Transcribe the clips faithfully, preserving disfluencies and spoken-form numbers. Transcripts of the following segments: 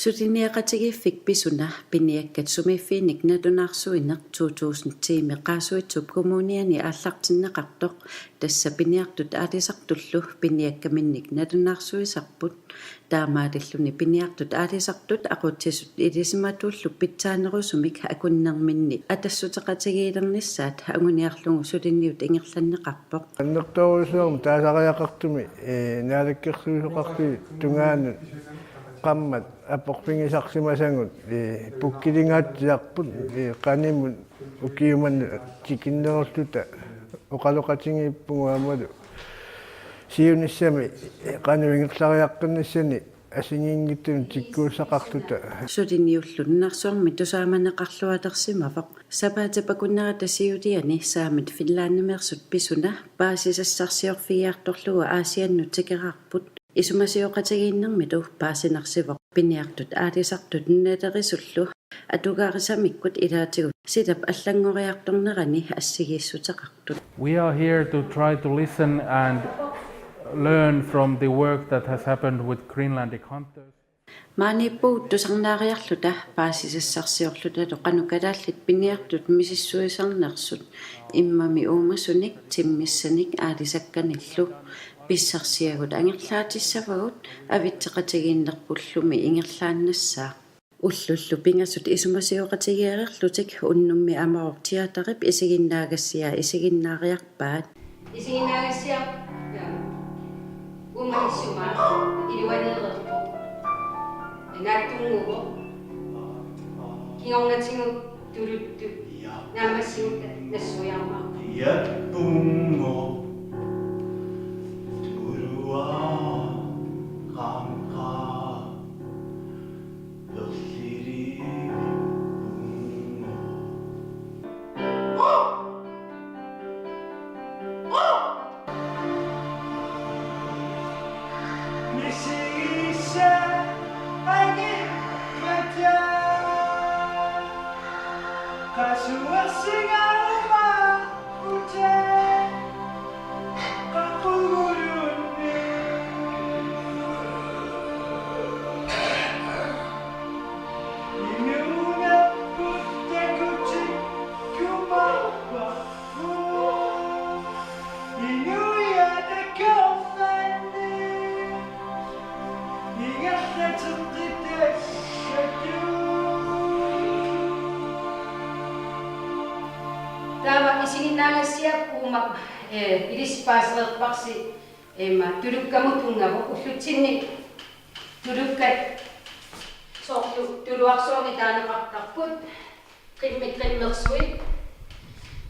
Suliniaqatigiiffik Pisuna piniakkat sumiiffiinik nalunaarsuineq to tusind ti-mi Qaasuitsup Kommuniani aallartinneqartoq, tassa piniartut aalisartullu piniakkaminnik nalunaarsuisarput. Taamaalilluni piniartut aalisartut aqutsisut ilisimatuullu pitsaanerusumik akunnerminni atassuteqatigiilernissaat anguniarlugu suliniut ingerlanneqarpoq. Annertoorujussuarmik taasariaqartumi, ee, naalakkersuisoqarluni tungaanut qammat aporfigisarsimasagut, ee, pukkiligaatsiarput, ee, qanimut ukiumannut tikinnerulluta oqaloqatigiippugut aammalu siunissami, ee, qanoq ingerlariaqqinnissani assigiinngitsunut tikkuussaqarluta. Suliniullu nunarsuarmi tusaamaneqarlualersimavoq. Sapaatip akunnerata siuliani saamit Finlandimeersut Pisuna paasisassarsiorfigiartorlugu Aasiannut tikeraarput. Isumasioqatigiinnermilu paasinarsivoq piniartut aalisartut nalerisullu atugarisamikkut ilaatigut silap allanngoriartornerani assigiissuteqartut. We are here to try to listen and learn from the work that has happened with Greenlandic hunters. Maaniippugut tusarnaariarluta paasisassarsiorlutalu qanoq kalaallit piniartut misissuisarnersut immami uumasunik timmissanik aalisakkanillu. Pissarsiagut angerlaatissavagut avitseqatigiinnerpullumi ingerlaannassaaq. Ullullu pingasut isumasioqatigeereerlutik unnummi Amarup Teaterip isiginnaagassiaa isiginnaariarpaat. Isiginnaagassiaq, ja. Uuma issumaa iluaneereerpoq. Naatsunnguuvoq. Kingornatigut tuluttut. Naammassigut nassuiarmaarput. Iatpungo. Tulua. Qamqa. Taava isiginnaagassiaq uuma, eh, ilissi paasereerparsi, eh, ima tulukkamut tunngavoq, ullutsinni tulukkat soorlu tuluarsuarnik taaneqartarput, qimmit qimmersuit,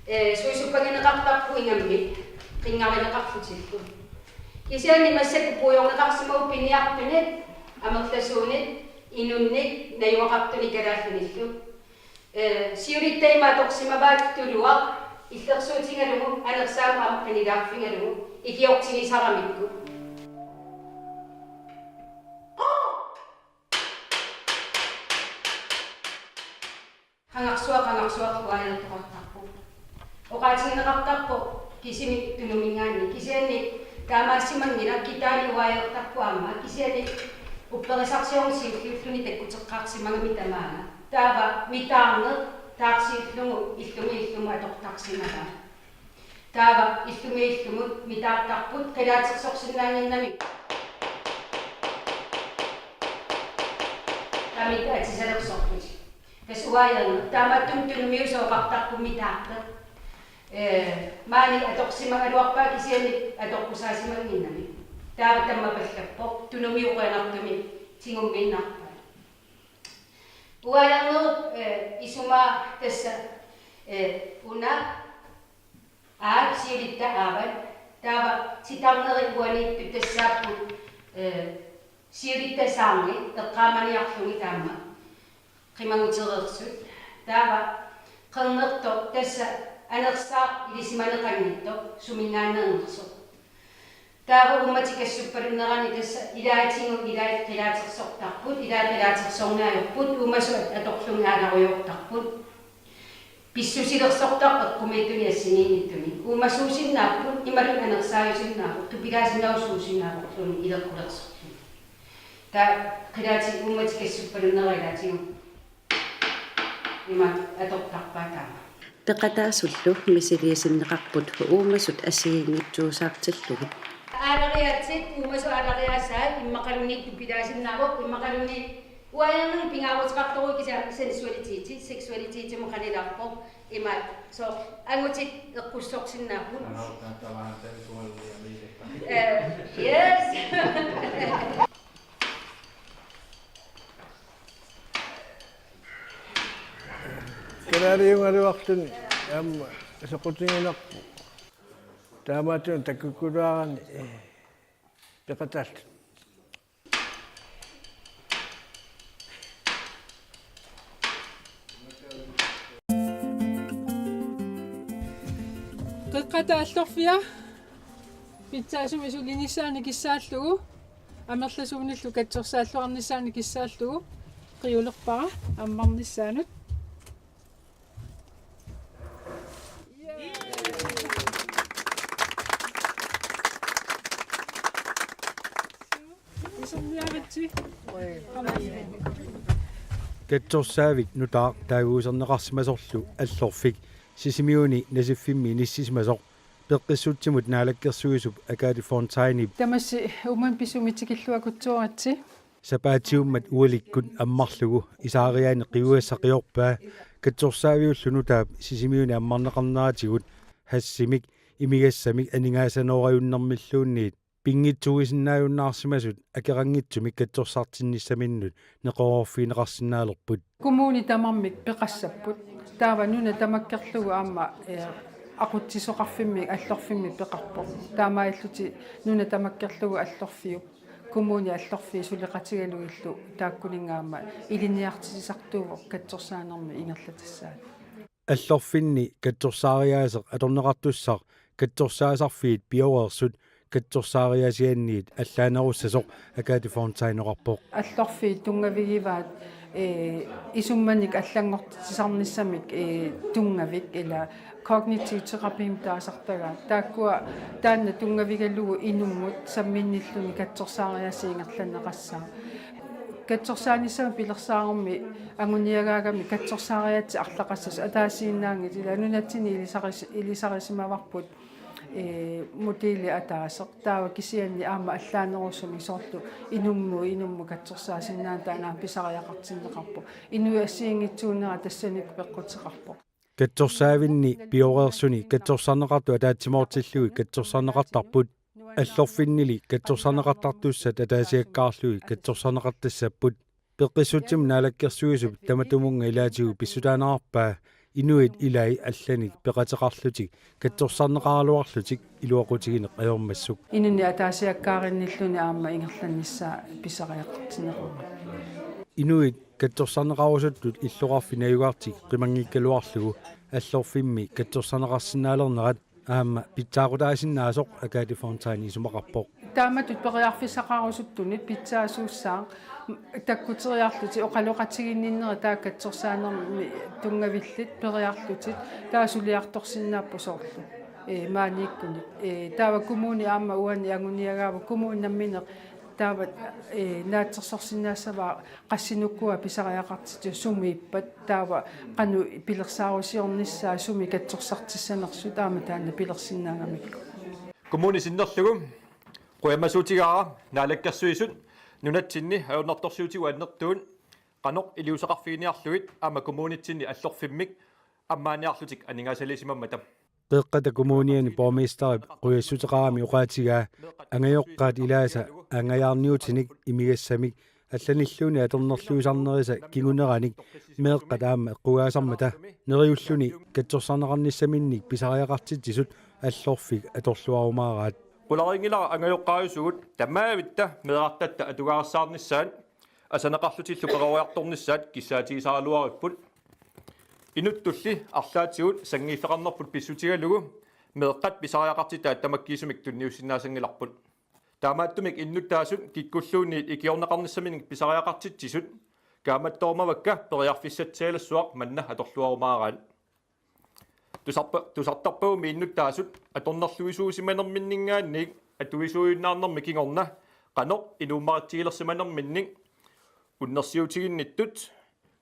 eh, suisuppagineqartarput ingammik qinngarineqarlutillu. Kisianni massakkut puigorneqarsimavoq piniartunit, amerlasuunit, inunnik, najugaqartunik kalaallunillu. Eh, siulitta ima atorsimavaat tuluaq illersuutigalugu, anersaamut aamma qinilaarfigalugu, ikiortigisaramikku. Qangarsuaq, qangarsuaq uajartoqartarpoq. Oqaatigineqartarpoq kisimi Tunuminngaanniit. Kisianni taamaasimanngilaq, kitaani uajartarpoq aamma. Kisianni upperisarsiorneq siulliulluni takkuteqqaarsimagami tamaanga. Taava mitaarneq taarsiullugu illumiillumut atortarsimavaa. Taava illumiillumut mitaartarput qilaatersorsinnaannginnami. Taamaattut atisalersorlutik. Tassa uajarneq. Taamaattumik tunumiusoqartarpoq mitaartoq. Eh, maani atorsimagaluarpaa kisianni atoqqusaasimannginnami. Taava tammapallappoq. Tunumiut qujanartumik tigummiinnarpaat. Uajarnerup, eh, isumaa tassa, eh, una, aa, siulitta aavat, taava titarnerit uaniittut tassaapput, eh, siulitta saarngit eqqaamaniarlugit aamma qimagutereersut. Taava qernertoq tassa anersaaq ilisimaneqanngitsoq suminngaanneernersoq. Taava uummatikassuppalunnerani tassa ilaatigut ilaat qilaatersortarput, ilaat qilaatersorneq ajorput, uumasut atorlugit aalarujoortarput. Pissusilersortarput eqqumiitsunik assigiinngitsunik. Uumasuusinnaapput, imaluunniit anersaajusinnaapput, tupilaasinnaavugut suusinnaavorluunniit ileqqulersorluni. Taava qilaati uummatikassuppalunnereeraatigu ima atortarpaa taama. Peqataasullu misiliisinneqarput uumasut assigiinngitsuusaartillugit. Aalariaatsit uumasut aalariaasaat immaqaluunniit tupilaasinnaapput immaqaluunniit uajarnermi pingaaruteqartorujuit kisianni sensualiteti, seksualitetimi qanilaarpoq ima so angutit eqqussorsinnaapput. Eh, yes. Kalaaliugaluarluni aamma soqutiginarpoq. Taamaattumik takkukkuluarani, eh, peqataallu. Qeqqata allorfia pitsaasumik sulinissaanut kissaallugu amerlasuunillu katsorsaalluarnissaanut kissaallugu qiulerpara ammarnissaanut. Katsorsaavik nutaaq taaguuserneqarsimasorlu Allorfik Sisimiuni Nasiffimmi inissisimasoq peqqissutsimut naalakkersuisup Agathe Fontainep. Tamassi uummat pisumik tikilluakutsooratsi. Sapaatiummat ualikkut ammarlugu isaariaani qiugassaq qiorpaa katsorsaaviullu nutaap Sisimiuni ammarneqarneratigut hashimik imigassamik aningaasanoorajunnermilluunniit pinngitsuuisinnaajunnaarsimasut akeqanngitsumik katsorsartinnissaminnut neqeroorfigineqarsinnaalerput. Kommuni tamarmik peqassapput. Taava nuna tamakkerlugu aamma, eh, aqutsisoqarfimmi Allorfimmi peqarpoq. Taamaalillutik nuna tamakkerlugu Allorfiup. Kommuni Allorfii suleqatigalugillu taakkuninnga aamma ilinniartitsisartuuvoq katsorsaanermi ingerlatassaat. Allorfinni katsorsaariaaseq atorneqartussaq katsorsaasarfiit pioreersut katsorsaariaasianniit allaanerussasoq Agathe Fontaine oqarpoq. Allorfiit tunngavigivaat, eh, isummanik allanngortitsisarnissamik, eh, tunngavik ila kognitiv terapimik taasartagaat. Taakkua taanna tunngavigalugu inummut samminnilluni katsorsaariaaseq ingerlanneqassaaq. Katsorsaanissamut pilersaarummi anguniagaagami katsorsaariaatsit arlaqassasut ataasiinnaanngitsut ila nunatsinni ilisaris-, ilisarisimavarput, eh, modelit ataaseq. Taava kisianni aamma allaanerusumik soorlu inummut inummut katsorsaasinnaanera taanna pisariaqartinneqarpoq. Inuit assigiinngitsuunerat tassanikkut peqquteqarpoq. Katsorsaavinni pioreersuni katsorsarneqartut ataatsimoortillugit katsorsarneqartarput. Allorfinnili katsorsarneqartartussat ataasiakkaarlugit katsorsarneqartassapput. Peqqissutsimut naalakkersuisup tamatumunnga ilaatigut pissutaanerarpaa inuit ilai allanik peqateqarlutik katsorsarneqaraluarlutik iluaqutigineq ajormassuk. Inunnik ataasiakkaarinnilluni aamma ingerlannissaa pisariaqartinneqarmat. Inuit katsorsarneqarusuttut illoqarfik najugartik qimanngikkaluarlugu Allorfimmi katsorsarneqarsinnaalernerat aamma pitsaaqutaasinnaasoq Agathe Fontaine isumaqarpoq. Taamatut periarfissaqarusuttunut pitsaasuussaaq takkuteriarlutik oqaloqatiginninneri taava katsorsaanermi tunngavillit periarlutik taava suliartorsinnaapput soorlu, eh, maaniikkunik. Eh, taava kommuni aamma uani anguniagaavoq kommuni nammineq taava, eh, naatsorsorsinnaassavaa qassinukkua pisariaqartitsisut sumiippat taava qanoq pilersaarusiornissaat sumi katsorsartissanersut aamma taanna pilersinnaagamikku. Kommuni sinnerlugu qujamasuutigaara Naalakkersuisut nunatsinni ajornartorsiutigut annertuut qanoq iliuuseqarfiginiarlugit aamma kommunitsinni Allorfimmik ammaaniarlutik aningaasaliisimammata. Qeqqata Kommuniani borgmesterip qujassuteqarami oqaatigaa angajoqqaat ilaasa angajaarniutinik imigassamik allanilluunniit atornerluisarnerisa kinguneranik meeqqat aamma eqqugaasarmata neriulluni katsorsarneqarnissaminnik pisariaqartitsisut Allorfik atorluarumaaraat. Qularinngilara angajoqqaajusugut tamaavitta meerartatta atugarissaarnissaat asaneqarlutillu peroriartornissaat kissaatigisaraluaripput. Inuttulli arlaatigut sanngiiffeqarnerput pissutigalugu meeqqat pisariaqartitaat tamakkiisumik tunniussinnaasanngilarput. Taamaattumik innuttaasut kikkulluunniit ikiorneqarnissaminnik pisariaqartitsisut kaammattoormavakka periarfissatsialassuaq manna atorluarumaaraat. Tusarpa-, tusartarpagummi innuttaasut atornerluisuusimanerminninngaanniit atuisuujunnaarnermi kingorna Qanoq inuummaritsigilersimanerminnik unnersiutiginnittut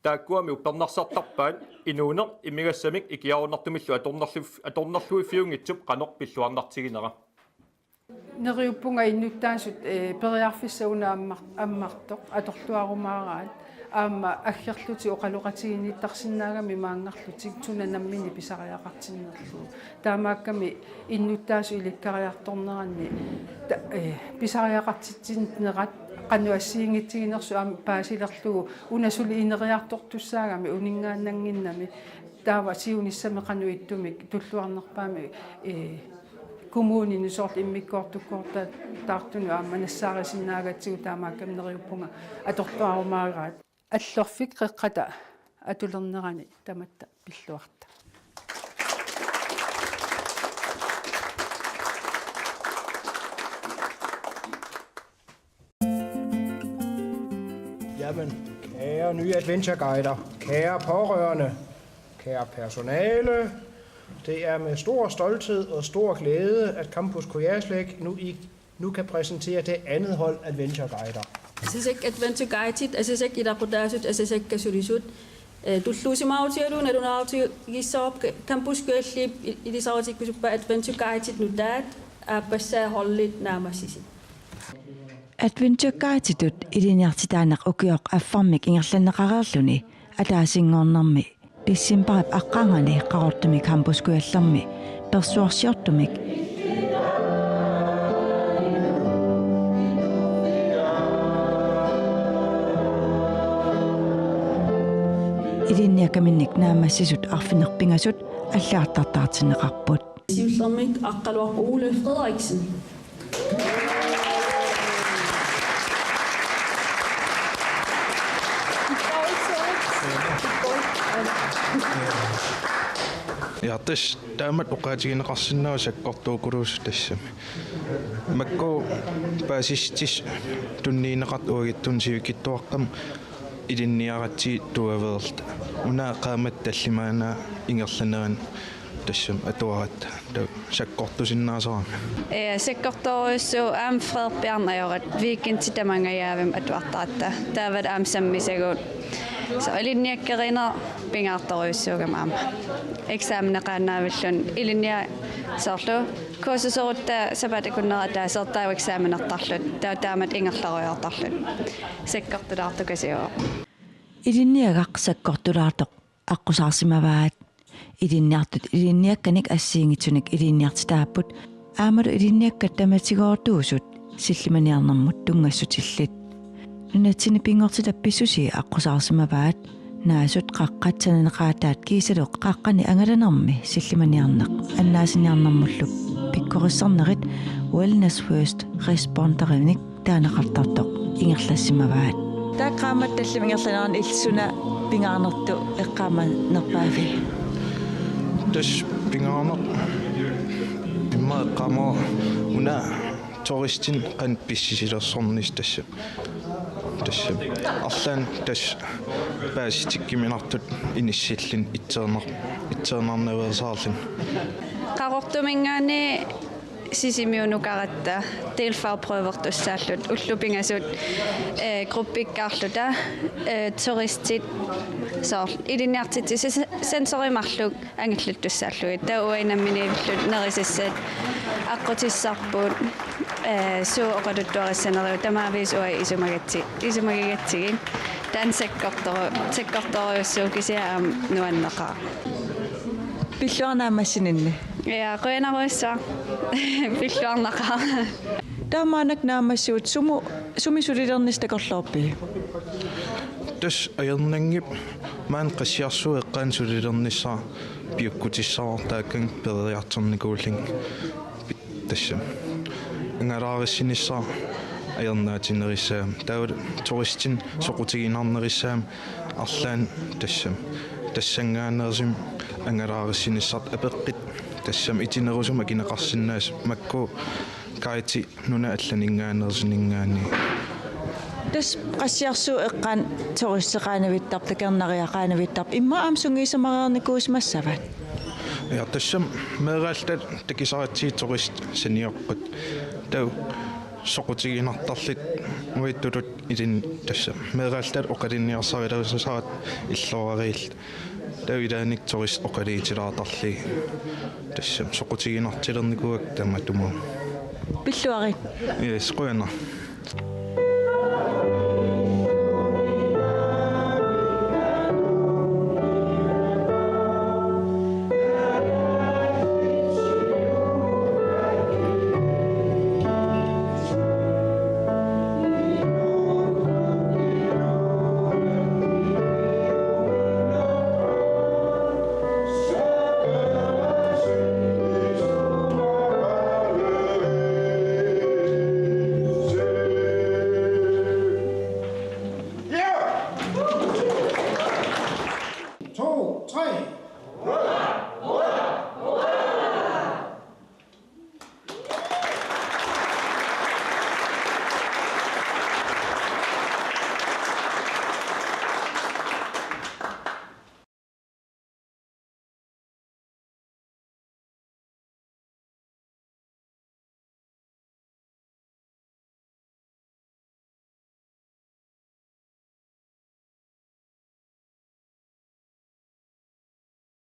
taakkuami uppernarsartarpaat inuuneq imigassamik ikiaroornartumillu atornerlu-, atornerluiffiunngitsup qanoq pilluarnartiginera. Neriuppunga innuttaasut, eh, periarfissaq una ammar-, ammartoq atorluarumaaraat aamma aggerlutik oqaloqatiginnittarsinnaagamik maanngarlutik suna nammineq pisariaqartinnerlugu. Taamaakkami innuttaasut ilikkariartorneranni ta-, eh, pisariaqartitsinerat qanoq assigiinngitsiginersut aamma paasilerlugu una suli ineriartortussaagami uninngaannannginnami taava siunissami qanoq ittumik tulluarnerpaamik, eh, kommuninut soorlu immikkoortukkoortaartunut aamma nassaarisinnaagatsigu taamaakkami neriuppunga atorluarumaaraat. Allorfik Qeqqata atulernerani tamatta pilluarta. Jamen, kære nye adventureguider, kære pårørende, kære personale, det er med stor stolthed og stor glæde, at Campus Kujalleq nu i nu kan præsentere det andet hold adventureguider. Asasakka adventureguidit, asasakka ilaqutaasut, asasakka sulisut. Eh, tulluusimaarutigalugu nalunaarutigissavarput Campus Kujalleq i-, ilisaritikkusuppaa adventureguidit nutaat, aappassaa holdit naammassisut. Adventureguiditut ilinniartitaaneq ukioq affarmik ingerlanneqareerluni ataasinngornermi decembarip aqqarngani Qaqortumi Campus Kujallermi persuarsiortumik ilinniakkaminnik naammassisut arfineq-pingasut allagartartaartinneqarput. Siullermik Aqqaluaq Ole Frederiksen. Ja, tassa taamatut oqaatigineqarsinnaavoq sakkortuukuluusut tassami. Makku paasissutissat tunniunneqartut uagutsinnut sivikitsuaqqamik ilinniaratsigit tuaveerluta. Una qaammatit tallimaannaat ingerlaneranni tassami atuaratta. Taava sakkortusinnaasarami. Ja, sakkortoorujussuuvoq aamma Frederik Bjarne ajoratta weekendit tamangajaavimmi atuartaratta. Taava aamma sammisagut. Soorlu ilinniakkerineq pingaartorujussuugami aamma. Eksameneqaannaavilluni ilinniagaq soorlu kursuserutta sapaatip akunnera ataaseq taava eksamenertarluta. Taava taamatut ingerlarujoortarluta. Sakkortulaartukasiuvoq. Ilinniagaq sakkortulaartoq aqqusaarsimavaat. Ilinniartut ilinniakkanik assigiinngitsunik ilinniartitaapput, aammalu ilinniakkat tamatigoortuusut sillimaniarnermut tunngassutillit. Nunatsinni pinngortitap pissusii aqqusaarsimavaat, naasut, qaqqat, sananeqaataat kiisalu qaqqani angalanermi sillimaniarneq annaasiniarnermullu pikkorissarnerit wellness first responderinik taaneqartartoq ingerlassimavaat. Taava qaammatit tallimat ingerlaneranni illit suna pingaarnertut eqqaamanerpaaviuk? Tassa pingaarneq immaqa eqqaamavara una turistinik qanoq pissisilersornissaq tassa. Tassa. Arlaannik tassa paasitikkuminartut inissilluni itseernar-, itseernarnaveersaarluni. Qaqortuminngaanniit Sisimiunukaratta delfagprøvertussaalluta ullut pingasut, eh, gruppikkaarluta, eh, turistit soorlu ilinniartitsisut se-, sensorit marluk angalluttussaallugit. Taava uagut nammineerluta nerisassat aqqutissarput, eh, suut oqaluttuarissanerit tamaviisa uagut isumagatsi-, isumagigatsigit. Taanna sakkortoru-, sakkortorujussuuvoq kisianni aamma nuanneqaaq. Pilluarnaammassininni. Ja, qujanarujussuaq. Pilluarnaqaaq. Taamaanak naammassivutit sumu-, sumi sulilernissaq takorloorpiuk? Tassa ajornanngippat maani Qassiarsuup eqqaani sulilernissara piukkutissavara taakkua peroriartornikuullunga. Pi-, tassami. Angalaarissinissara ajornaatinnerussagami. Taava turistinik soqutiginarnerussagami arlaannik tassami. Tassanngaanneersumik angalaarissinissartik apeqqut tassami itinerusumik akineqarsinnaasut makku guidit nunat allaninngaanneersuninngaanniit. Tassa Qassiarsuup eqqaani turisteqaanavittarpoq, takornariaqaanavittarpoq. Immaqa aamma sungiusamareernikuusimassavat? Ja, tassami meeraalluta takusaratsigit turistit saniorput. Taava Soqutiginartarlutik uattutut ilin tassa. Meeraaltaat oqalinniarsarilersaat illoorariillu. Taava ilaanni turistit oqaluutilaartarlugit. Tassa soqutiginartilernikuuakka tamatumunnga. Pilluarit. Yes, qujanaq.